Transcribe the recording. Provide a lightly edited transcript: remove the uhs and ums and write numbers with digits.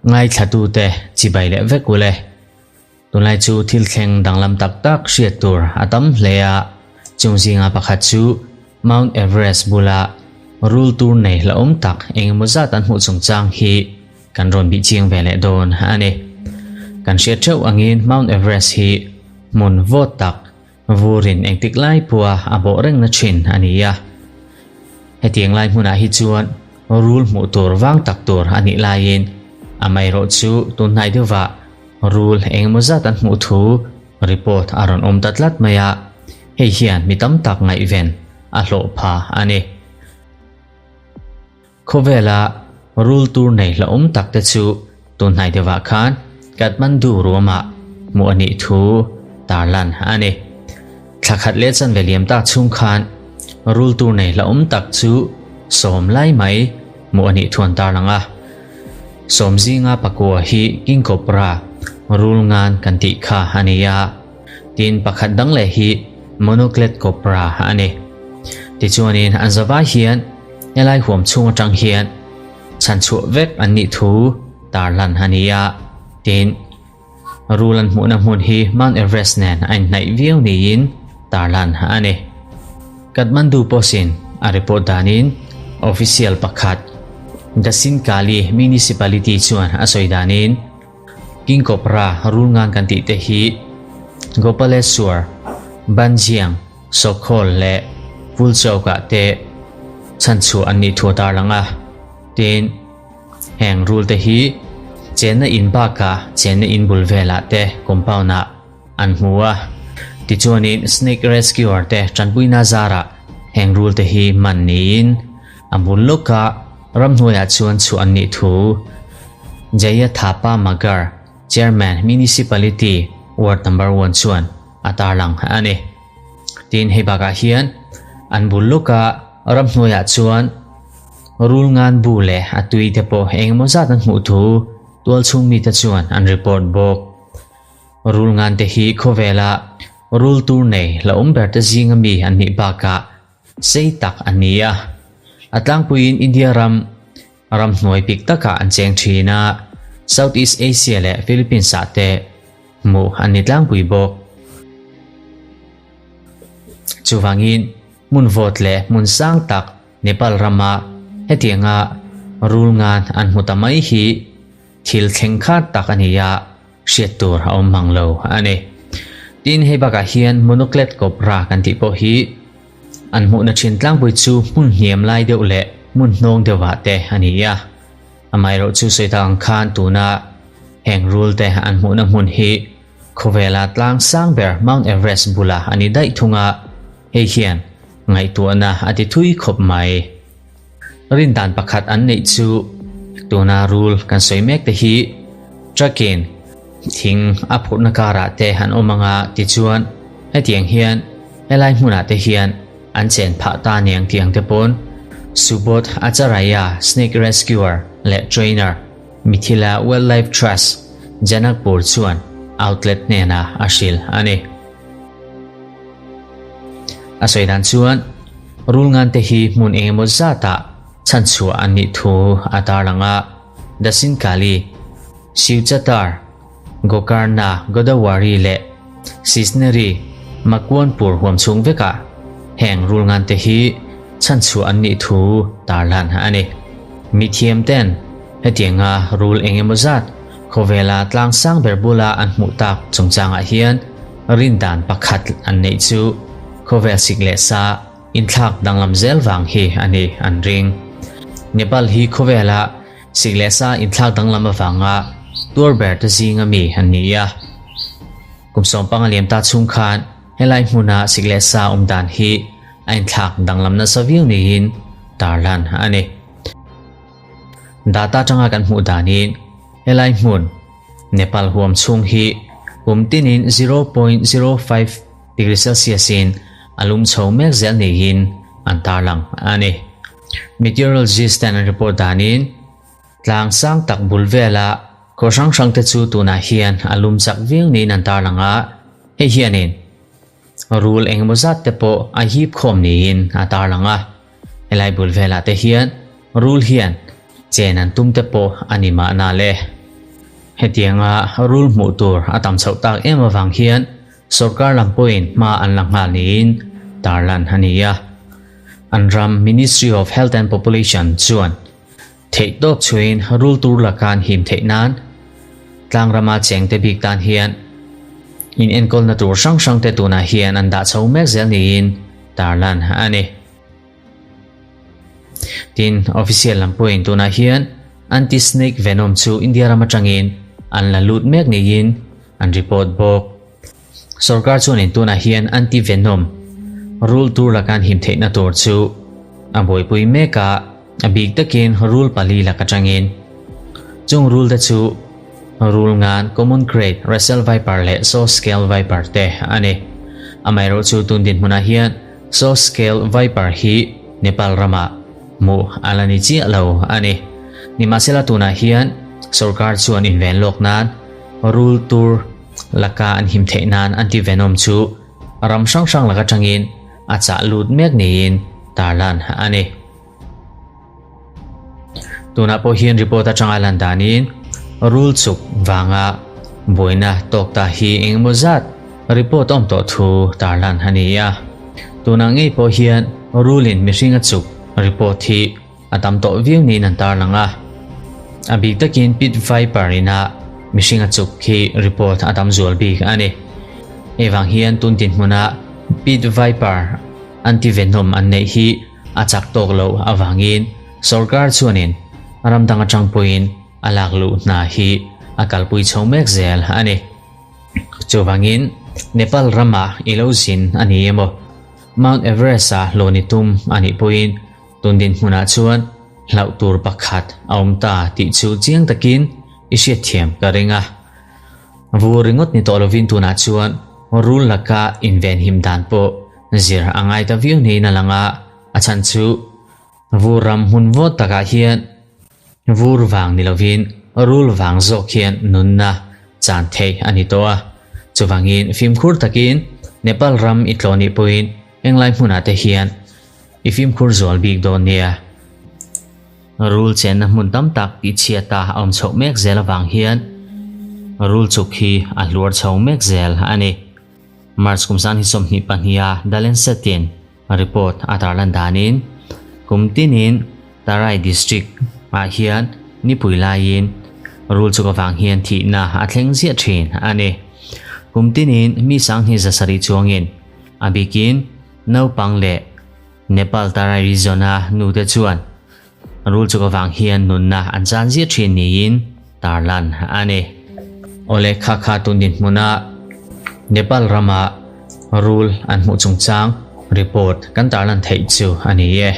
Ngaithlatute chibai leh vek ule. Tunlai chu thil thleng danglam tak tak hriat tur a tam hle a, chung zinga pakhat chu Mount Everest bula rul tur nei hlauhawm tak engemaw zat an hmuh chungchang hi kan rawn bih chiang ve leh dawn a ni. Kan hriat theuh angin Mount Everest hi hmun vawt tak Vurin engtik lai pawha a bawh reng na thin a ni a. Hetiang lai hmunah hi chuan rul hmuh tur vang tak tur a nih laiin amaherawh chu tunhnai deuhvah rul engemaw zat an hmuh thu report a rawn awm ta tlat mai a, hei hian mi tam tak ngaihven a hlawh pha a ni. Khawvela rul tur nei hlauhawm tak te chu tunhnai deuhah khan Kathmandu ruamah hmuh a nih thu tarlan a ni. Thla khat leh chanve liam tak chhung khan rul tur nei hlauhawm tak chu sawm lai mai hmuh a nih thu an tarlang a. Sawm zinga pakua hi King Cobra rul ngan kan tih kha a ni a, tin pakhat dang leh hi Monocled Cobra a ni. Tichuanin an zavai hian Helai huam chhung atang hian chhanchhuah vek an nih thu tarlan a ni a, tin, rul an hmuhna hmun hi Mount Everest nen a inhnaih viau niin tarlan a ni. Kathmandu Post-in a report danin official pakhat Dasinkali Municipality chuan a sawi danin King Cobra rul ngan kan tih te hi Gopaleswar, Banjiang, Sawkhawl leh Pulchawkah te chhanchhuah an nih thu a tarlang a, tin, heng rul te hi chenna in bakah chenna in bul velah te compound ah an hmu a, tichuanin snake rescuer te tanpuina zarah heng rul te hi man niin a bul lawka ramhnuaiah chuan chhuah an nih thu Jaya Thapa Magar, Chairman Municipality Ward Number One chuan a tarlang a ni. Tin, hei bakah hian an bul lawka ramhnuaiah chuan rul ngan bu leh a tui te pawh engemaw zat an hmuh thu tualchhung mite chuan an report bawk. Rul ngan te hi khawvela rul tur nei hlauhawm ber te zinga mi an nih bakah sei tak an ni a. A tlangpuiin India ram Ramhnuai pik takah an cheng thin a, Southeast Asia leh Philippines-ah te hmuh an ni tlangpui bawk. Chuvangin, hmun vawt leh hmun sang tak Nepal rama hetianga rul ngan an hmu ta mai hi thil thleng khat tak a ni a, hriat tur a awm mang lo a ni. Tin, hei bakah hian monocled cobra kan tih pawh hi An hmuhna thin tlangpui chu hmun hniam lai deuh leh hmun hnawng deuhah te a ni a. Amaherawh chu sawi tak ang khan tuna heng rul te an hmuhna hmun hi khawvela tlang sang ber Mount Everest bulah a ni daih thung a, hei hian ngaihtuahna a ti thui khawp mai. Rindan pakhat an neih chu tuna rul kan sawi mek te hi truck-in thing a phurhna karah te an awm anga tichuan hetiang hian helai hmunah te hian an chen phah ta niang tiang te pawn Subodh Acharya Snake Rescuer leh Trainer Mithila Wildlife Trust Janakpur chuan outlet hnenah a hrilh a ni. A sawi dan chuan rulngan te hi hmun engemaw zatah chhanchhuah an nih thu a tarlang a, Dasinkali, Siuchatar, Gokarna, Godawari leh Sisneri, Makwanpur huam chhung vekah heng rulngan te hi chhanchhuah an nih thu tarlan a ni. Mithiam ten hetianga rul engemaw zat khawvela tlang sang ber bula an hmuh tak chungchangah hian Rindan pakhat an neih chu khawvel sik leh sa inthlak danglam zel vang hi a ni an ring. Nepal hi khawvela sik leh sa inthlak danglam avanga tuar ber te zinga mi an ni a. Kum sawmpanga liam ta chhung khan helai hmuna sik leh sa awm dan hi a inthlak danglam nasa viau niin tarlan a ni. Data atanga kan hmuh danin helai hmun Nepal huam chhung hi kum tinin 0.05 degree Celsius in a lum chho mek zel niin an tarlang a ni. Meteorologist ten an report danin tlang sang tak bul vela khaw hrang hrang te chu tunah hian a lum chak viau niin an tarlang a, hei hianin rul engemaw zat te pawh a hip khawm niin a tarlang a. Helai bul velah te hian. Rul hian chen an tum te pawh a ni mahna le. Hetianga rul hmuh tur a tam chhoh tak em avang hian sorkar lam pawhin hma an la nghal niin tarlan a ni a. An ram Ministry of Health and Population chuan theihtawp chhuiin rul tur laka an him theih nan tlangrama chengte bik tan hian inenkawlna tur hrang hrangte tunah hian an dah chho mek zel niin tarlan a ni. Tin, official lam pawhin tunah hian anti-snake venom chu India ram atangin an la lut mek niin an report bawk. Sorkar chuanin tunah hian anti-venom rul tur laka an him theihna tur chu a buaipui mek a, a bik takin rul pali lak atangin. Chung rul te chu rul ngan, common krait, Russell viper leh saw scale viper te a ni. Amaherawhchu tun dinhmunah hian Saw scale viper hi Nepal ramah hmuh a la ni chiah lo a ni. Nimahsela tunah hian sorkar chuan inven lawk nan rul tur laka an him theih nan anti-venom chu ram hrang hrang lak atangin a chah lut mek niin tarlan a ni. Tunah pawh hian report atanga lan danin rul chuk vanga buaina tawk ta hi engemaw zat report awm tawh thu tarlan a ni a. Tunah ngei pawh hian rulin mihring a chuk report hi a tam tawh viau niin an tarlang a. A bik takin pit viper ina mihring a chuk hi report a tam zual bik a ni. Hei vang hian tun dinhmuna pit viper anti-venom an neih hi A chak tawk loh avangin sorkar chuanin ram dang atang pawhin a lak luh hna hi a kalpui chho mek zel a ni. Chuvangin Nepal ramah i lo zin a ni emaw, Mount Everest-a hlawn i tum a nih pawhin tun dinhmunah chuan hlauh tur pakhat a awm ta tih chu chiang takin i hriatthiam ka ring a. Vur ringawt ni tawh lovin tunah chuan rul laka invenhim dan pawh Zir a ngai ta viau niin a lang a, a chhan chu vur ram hmun vawt takah hian vur vang ni lovin rul vang zawk hian nunna chan theih a ni tawh a. Chuvangin fimkhur takin Nepal ram i tlawh nih pawhin englai hmunah te hian i fimkhur zual bik dawn nia. Rul chenna hmun tam tak tihchhiat a awm chhoh mek zel avang hian rul chuk hi a hluar chho mek zel a ni. March kum san hi 22 a The Lancet-in report a tarlan danin kum tinin Tarai district ah hian nipui laiin rul chuk avang hian thihna a thleng ziah thin a ni. Kum tinin mi 2700 chuangin a bikin naupang leh Nepal Tarai region-a nute chuan Rul chuk avang hian nunna an chan ziah thin niin tarlan a ni. Awle kha kha tun dinhmuna Nepal rama rul an hmuh chungchang report kan tarlan theih chu a ni e.